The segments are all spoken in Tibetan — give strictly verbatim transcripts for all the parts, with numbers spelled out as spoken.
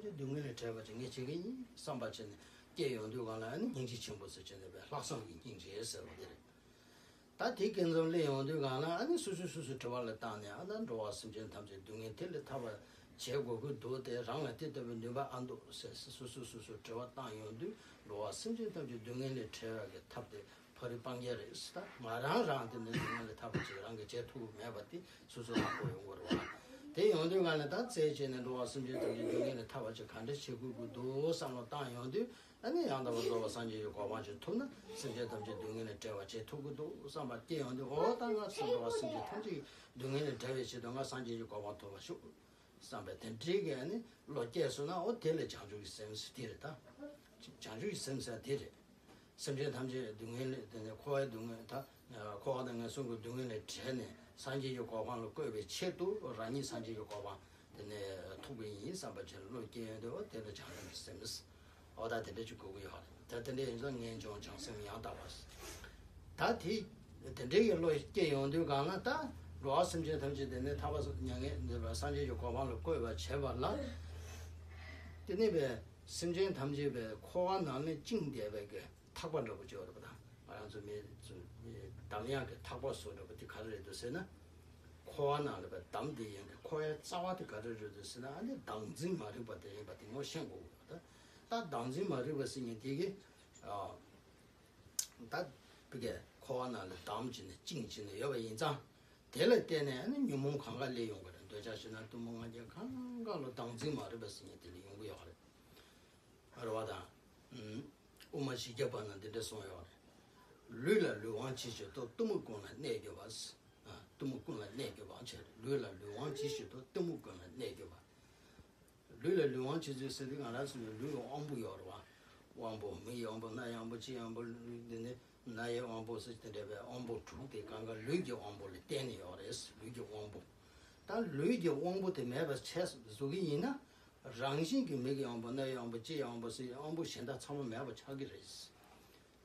སྡུག་བསྔལ་ལས་བྲལ་བ་ཅིག་ངས་བྱེད་ཀྱི་ཡིན་བསམ་པ་བྱས་ནས་སྐྱེ་ཡོང་དུས་གང་ལ་ཨ་ནི་སྙིང་རྗེ་ཆེན་པོ་ཟེར་བྱས་ནས་པའི་ལྷག་བསམ་གྱི་སྙིང་རྗེ་ཟེར་བ་དེ་རེད། ད་དེ་སྐད་མཚམས་སླེབས་ཡོང་དུས་གང་ལ་ཨ་ནི་སོ་སོས་སོ་སོའི་དྲི་བ་ལ་བརྟགས་ནས་ཨ་ད་འགྲོ་བ་སེམས་ཅན་ཐམས་ཅད་སྡུག་བསྔལ་དེ་ལས་ཐར་བར་བྱེད་དགོས་ཀྱི་འདུག་སྟེ་རང་ལ་དེ་ལྟ་བུའི་ནུས་པ་ཨ་འདུག་ཟེར་སོ་སོས་སོ་སོའི་དྲི་བ་བཏང་ཡོང་དུས་འགྲོ་བ་སེམས་ཅན་ཐམས་ཅད་སྡུག་བསྔལ་ལས་བྲལ་བ་གི་ཐབས་དེ་ཕ་རི་སྤང་རྒྱ་རེད། ད་ང་རང་རང་དེ་ནས་སྡུག་བསྔལ་ལས་ཐར་པ་ཅིག་རང་གིས་བྱེད་ཐུབ་ཀྱི་མེད་པ་དེ་སོ་སོ་ལ་གོ་ཡོང་གི་རེད་བ། དེ་ཡོང་དུས་གང་ལ་ད་རྩལ་བྱས་ནས་འགྲོ་བ་སེམས་ཅན་ཐམས་ཅད་སྡུག་བསྔལ་ལས་ཐར་བ་ཅིག་ག་འདྲ་བྱེད་དགོས་ཀྱི་འདུག་བསམ་བློ་བཏང་ཡོང་དུས། ཨ་ནི་ཡང་དག་པར་རྫོགས་པའི་སངས་རྒྱས་ཀྱི་གོ་འཕང་ཅིག་ཐོབ་ན་སེམས་ཅན་ཐམས་ཅད་སྡུག་བསྔལ་ལས་བྲལ་བར་བྱེད་ཐུབ་ཀྱི་འདུག་བསམ་པ་སྐྱེ་ཡོང་དུས་འོ་ད་ང་ཚོ་འགྲོ་བ་སེམས་ཅན་ཐམས་ཅད་སྡུག་བསྔལ་ལས་བྲལ་བའི་ཆེད་དུ་ང་སངས་རྒྱས་ཀྱི་གོ་འཕང་ཐོབ་པར་ཤོག་བསམ་པའི་དེ་འདྲའི་གི་ཨ་ནི་བློ་སྐྱེས་སོང་ན་འོ་དེ་ལ་བྱང་ཆུབ་ཀྱི་སེམས་ཟེར་དེ་རེད་ད། བྱང་ཆུབ་ཀྱི་སེམས་ཟེར་དེ་རེད། སེམས་ཅན་ཐམས་ཅད་སྡུག་བསྔལ་ལས་དེ་ནས་འཁོར་བའི་སྡུག་བསྔལ་ད་འཁོར་བ་དང་ངན་སོང་གི་སྡུག་བསྔལ་ལས་བྲལ་ནས་སངས་རྒྱས་ཀྱི་གོ་འཕང་ལ་བཀོད་པའི་ཆེད་དུ་རང་ཉིད་སངས་རྒྱས་ཀྱི་གོ་འཕང་དེ་ནས་ཐོབ་པ་ཡིན་བསམ་པ་བྱས་ལ་བློ་སྐྱེ་ཡོང་དུས་འོ་དེ་ལ་བྱང་སེམས་ཀྱི་སེམས། འོ་ད་དེ་འདྲ་ཅིག་དགོས་ཀྱི་ཡོད་རེད། ད་དེ་འདྲ་ཡིན་ཙང་ངེས་འབྱུང་བྱང་སེམས་ཡང་དག་པ། ད་དེ་དེ་འདྲའི་གི་བློ་སྐྱེ་ཡོང་དུས་གང་ལ་ད་འགྲོ་བ་སེམས་ཅན་ཐམས་ཅད་དེ་ནས་ཐར་པ་མྱ་ངན་འདས་པ་སངས་རྒྱས་ཀྱི་གོ་འཕང་ལ་བཀོད་པར་བྱེད་པ་ལ། དེ་ནས་པའི་སེམས་ཅན་ཐམས་ཅད་པའི་འཁོར་བ་ནང་ནས་བཅིངས་བསྡད་པའི་གི་ཐག་པ་འདྲ་པོ་ཅིག་ཡོད་རེད་པ། ད་ང་རང་ཚོ་མི་ཚོ་མི་འདམ་ཡག་གི་ཐག་པ་བཟོ་འདྲ་པོ་དེ་ག་རེ་རེད་འདུག་ཟེར་ན། འཁོར་བ་ནང་ལ་པའི་འདམ་དེ་ཡིན་གི་འཁོར་བའི་རྩ་བ་དེ་ག་རེ་རེད་འདུག་ཟེར་ན་ཨ་ནི་བདག་འཛིན་མ་རིག་པ་དེ་ཡིན་པ་དེ་ངོ་ཤེས་དགོས་ཀྱི་ཡོད་རེད། ད་བདག་འཛིན་མ་རིག་པ་ཟེར་མཁན་དེ་གི་ཨ། ད་བི་གའི་འཁོར་བ་ནང་ལ་བསྡམས་བྱས་ནས་བཅིངས་བྱས་ནས་ཡོད་པ་ཡིན་ཙང་། དེ་ལ་བརྟེན་ནས་ཨ་ནི་ཉོན་མོངས་གང་ག་སླེབས་ཡོང་གི་རེད། འདོད་ཆགས་ཞེ་སྡང་གཏི་མུག་ང་རྒྱལ་གང་ག་ལོ་བདག་འཛིན་མ་རིག་པ་ཟེར་མཁན་དེ་ལ་ཡོང་གི་ཡོད་རེད། རེད་བ་དང་། དབུ་མ་བཞི་བརྒྱ་པ་ན་འདི་འདྲ་གསུངས་ཡོད་རེད། ལུས་ལ་ལུས་དབང་ཇི་བཞིན་དུ་གཏི་མུག་ཀུན་ལ་གནས་གྱུར་པ། གཏི་མུག་ཀུན་ལ་གནས་གྱུར་པ་བྱས། ལུས་ལ་ལུས་དབང་ཇི་བཞིན་དུ་གཏི་མུག་ཀུན་ལ་གནས་གྱུར་པ། ལུས་ལ་ལུས་དབང་ཇི་བཞིན་ཟེར་དུས་ང་རང་ཚོ་ནི་ལུས་ལ་དབང་པོ་ཡོད་རེད་བ། དབང་པོ་མིག་གི་དབང་པོ་རྣ་ཡི་དབང་པོ་ལྕེ་ཡི་དབང་པོ་ལུས་འདི་ནི་སྣ་ཡི་དབང་པོ་ཟེར་དེ་འདྲ་བའི་དབང་པོ་དྲུག་དེ་གང་ག་ལུས་ཀྱི་དབང་པོ་ལ་བརྟེན་ནས་ཡོད་རེད། ལུས་ཀྱི་དབང་པོ། ད་ལུས་ཀྱི་དབང་པོ་དེ་མེད་པ་བྱས་བཟོ་གི་ཡིན་ན། རང་བཞིན་གྱིས་མིག་གི་དབང་པོ་རྣ་ཡི་དབང་པོ་ལྕེ་ཡི་དབང་པོ་ཟེར་དབང་པོ་གཞན་དག་ཚང་མ་མེད་པ་ཆགས་ཀྱི་རེད།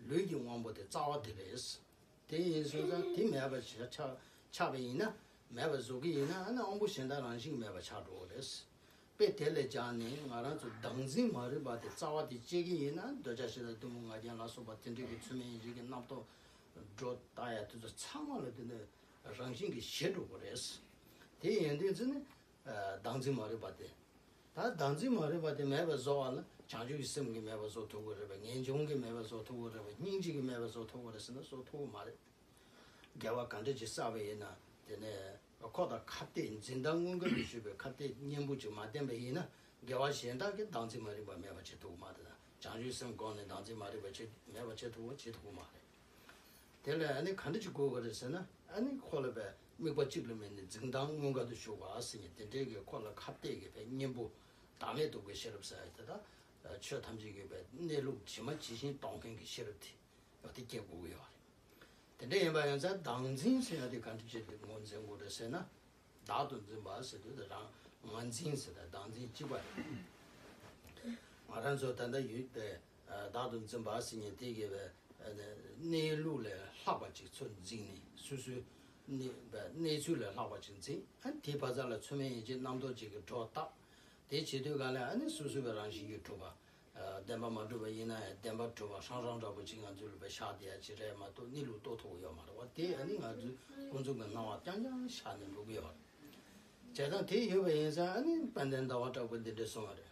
ལུས་ཀྱི་དབང་པོ་དེ་རྩ་བ་དེ་རེད། དེ་ཡིན་སོང་ཙང་དེ་མེད་པ་ཆགས་ཆགས་པ་ཡིན་ན་མེད་པ་བཟོ་གི་ཡིན་ན་ཨ་ནི་དབང་པོ་གཞན་དག་རང་བཞིན་མེད་པ་ཆགས་འགྲོ་གི་རེད། དཔེ་དེ་ལས་སྦྱར་ནས་ང་རང་ཚོ་བདག་འཛིན་མ་རིག་པ་དེ་རྩ་བ་དེ་བཅད་ཀྱི་ཡིན་ན་འདོད་ཆགས་ཞེ་སྡང་གཏི་མུག་ང་རྒྱལ་ལ་སོགས་པ་དེ་འདྲ་གི་ཚུལ་མིན་ཡིན་གྱི་རྣམ་རྟོག་སྒྲོ་བཏགས་ཡ་དེ་ཚོ་ཚང་མ་ལ་དེ་ནི་རང་བཞིན་གྱིས་ཞི་འགྲོ་གི་རེད། དེ་ཡིན་དུས་ཚེ་ནི། བདག་འཛིན་མ་རིག་པ་དེ། ད་བདག་འཛིན་མ་རིག་པ་དེ་མེད་པར་བཟོ་བ་ལ་བྱང་ཆུབ་ཀྱི་སེམས་ཀྱིས་མེད་པར་བཟོ་ཐུབ་ཀྱི་རེད་པས། ངེས་འབྱུང་གིས་མེད་པར་བཟོ་ཐུབ་ཀྱི་རེད་པས། སྙིང་རྗེ་གིས་མེད་པར་བཟོ་ཐུབ་ཀྱི་རེད་ཟེར་ན་བཟོ་ཐུབ་ཀྱི་མ་རེད། དགེ་བ་ག་འདྲ་ཅིག་བསགས་པ་ཡིན་ན་དེ་ནས་ཁོ་དང་ཁ་གཏད་འཛིན་སྟངས་དངོས་ཁམས་ལ་ཞུགས་པའི་ཁ་གཏད་གཉེན་པོ་ཅིག་མ་བསྟེན་པ་ཡིན་ན་དགེ་བ་གཞན་དག་གིས་བདག་འཛིན་མ་རིག་པ་མེད་པར་བྱེད་ཐུབ་ཀྱི་མ་རེད། བྱང་ཆུབ་སེམས་སྒོམ་ནས་བདག་འཛིན་མ་རིག་པ་བྱེད་མེད་པར་བྱེད་ཐུབ་པ་བྱེད་ཐུབ་ཀྱི་མ་རེད། དེ་ལས་ཨ་ནི་ག་འདྲ་ཅིག་དགོས་ཀྱི་རེད་ཟེར་ན་ཨ་ནི་ཁོ་ལ་བས་དམིགས་པ་གཅིག་ལ་དམིགས་ནས་འཛིན་སྟངས་དངོས་ཁམས་ལ་ཞུགས་པ་ཟེར་མཁན་དེ་འདྲའི་གི་ཁོ་ལ་ཁ་གཏད་ཀྱི་བས་གཉེན་པོ་བདག་མེད་རྟོགས་པའི་ཤེས་རབ་ཟེར་ཡ་དེ་དག་ཆོས་ཐམས་ཅད་ཀྱི་བས་གནས་ལུགས་ཇི་མ་ཇི་བཞིན་མཐོང་མཁན་གྱི་ཤེས་རབ་དེ་ཡོད་དེ་སྐྱེ་དགོས་ཀྱི་ཡོད་རེད། དེ་འདྲ་ཡིན་པ་ཡིན་ཙང་བདག་འཛིན་ཟེར་ཡ་དེ་ག་འདྲ་ཅིག་ངོས་འཛིན་དགོས་རེད་ཟེར་ན། བདག་ཏུ་འཛིན་པ་ཟེར་དུས་དེ་རང་ང་འཛིན་ཟེར་ད་བདག་འཛིན་གཅིག་པ་རེད། ང་རང་ཚོ་ད་ལྟ་ཡོད་པའི་བདག་ཏུ་འཛིན་པ་ཟེར་མཁན་དེ་གི་བའི་གནས་ལུགས་ལས་ལྷག་པ་ཅིག་ཚུར་འཛིན་ནས་སོ་སོའི་གནས་ཚུལ་ལས་ལྷག་པ་ཅིག་འཛིན། ཨ་དེའི་བར་མཚམས་ལ་ཚུལ་མིན་ཡིད་བྱེད་རྣམ་རྟོག་ཅིག་གི་སྒྲོ་བཏགས། དེ་བྱེད་དུས་ག་ལ་ཨ་ནི་སོ་སོ་བའི་རང་བཞིན་གྱིས་གྲུབ་པ། བདེན་པ་མ་གྲུབ་པ་ཡིན་ན་ཡང་བདེན་པ་གྲུབ་པ་ཧྲང་ཧྲང་འདྲ་པོ་ཅིག་ང་ཚོ་ལ་བའི་ཤར་བསྡད་ཡ་ཅིག་རེད་མ་གཏོགས་གནས་ལུགས་རྟོགས་ཐུབ་ཀྱི་ཡོད་མ་རེད་བ། དེ་ཨ་ནི་ང་ཚོའི་ཀུན་རྫོབ་ཀྱི་སྣང་བ་རྐྱང་རྐྱང་ཤར་ནས་འགྲོ་གི་ཡོད་རེད། བྱས་ཙང་དེ་ཡོད་པ་ཡིན་ཙང་ཨ་ནི་དཔལ་ལྡན་ཟླ་བ་གྲགས་པས་འདི་འདྲ་གསུངས་པ་རེད།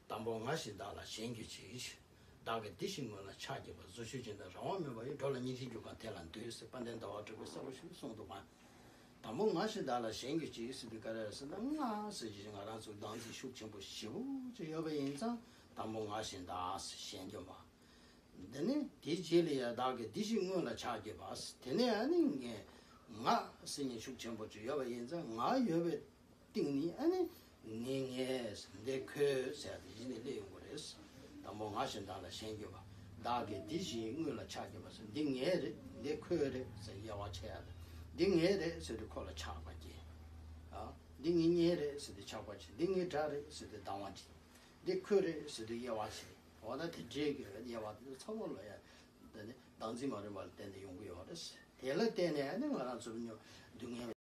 དང་པོ་ང་ཞེས་བདག་ལ་ཞེན་གྱུར་ཅིག། བདག་གི་དེ་བཞིན་དངོས་ལ་ཆགས་བསྐྱེད་པ། གཟུགས་ཆོས་ཅན་དང་རང་དབང་མེད་པ་ཡི། འགྲོ་ལ་སྙིང་རྗེ་རྒྱུ་གང་དེ་ལ་འདུད་ཟེར་དཔལ་ལྡན་ཟླ་བ་གྲགས་པས་གསལ་པོ་ཞིག་གསུངས་འདུག་ག། དང་པོ་ང་ཞེས་བདག་ལ་ཞེན་གྱུར་ཅིག་ཟེར་དུས་ག་རེ་རེད་ཟེར་ན་ང་ཟེར་གྱི་ང་རང་ཚོ་བདག་འཛིན་ཤུགས་ཆེན་པོ་ཞེ་པོ་ཅིག་ཡོད་པ་ཡིན་ཙང་དང་པོ་ང་ཞེས་བདག་ཟེར་ཞེན་གྱུར་པ། འདི་ནི་དེའི་རྗེས་ལ་ཡང་བདག་གི་དེ་བཞིན་དངོས་ལ་ཆགས་བསྐྱེད་པ། དེ་ནས་ཨ་ནི་ངས་ང་ཟེར་མཁན་ཤུགས་ཆེན་པོ་ཅིག་ཡོད་པ་ཡིན་ཙང་ང་ཡོད་པའི་སྟེང་ནས་ཨ་ནི་ངས་ངས་འདི་ཁོས་ཟེར་ཏེ་གཞི་ནས་སླེབས་ཡོང་གི་རེད། དང་པོ་ང་ཞེས་བདག་ལ་ཞེན་གྱུར་པ། བདག་གི་དེ་བཞིན་དངོས་ལ་ཆགས་བསྐྱེད་པ་ཟེར་འདི་ངའི་རེད་འདི་ཁོའི་རེད་ཟེར་དབྱེ་བ་ཕྱེ་ཡ་དང་འདི་ངའི་རེད་ཟེར་དུས་ཁོ་ལ་ཆགས་པ་སྐྱེ། ཨ། འདི་ངའི་གཉེན་རེད་ཟེར་དུས་ཆགས་པ་སྐྱེ། འདི་ངའི་དགྲ་རེད་ཟེར་དུས་སྡང་བ་སྐྱེ། འདི་ཁོའི་རེད་ཟེར་དུས་དབྱེ་བ་ཕྱེ། འོ་ན་དེ་འདྲའི་གི་དབྱེ་བ་དེ་ཚོ་ཚང་མ་ལ་ཡ་འདི་ནི་བདག་འཛིན་མ་རིག་པ་ལ་བརྟེན་ནས་ཡོང་གི་ཡོད་རེད། དེ་ལ་བརྟེན་ནས་ཨ་ནི་ང་རང་ཚོ་སྡུག་བསྔལ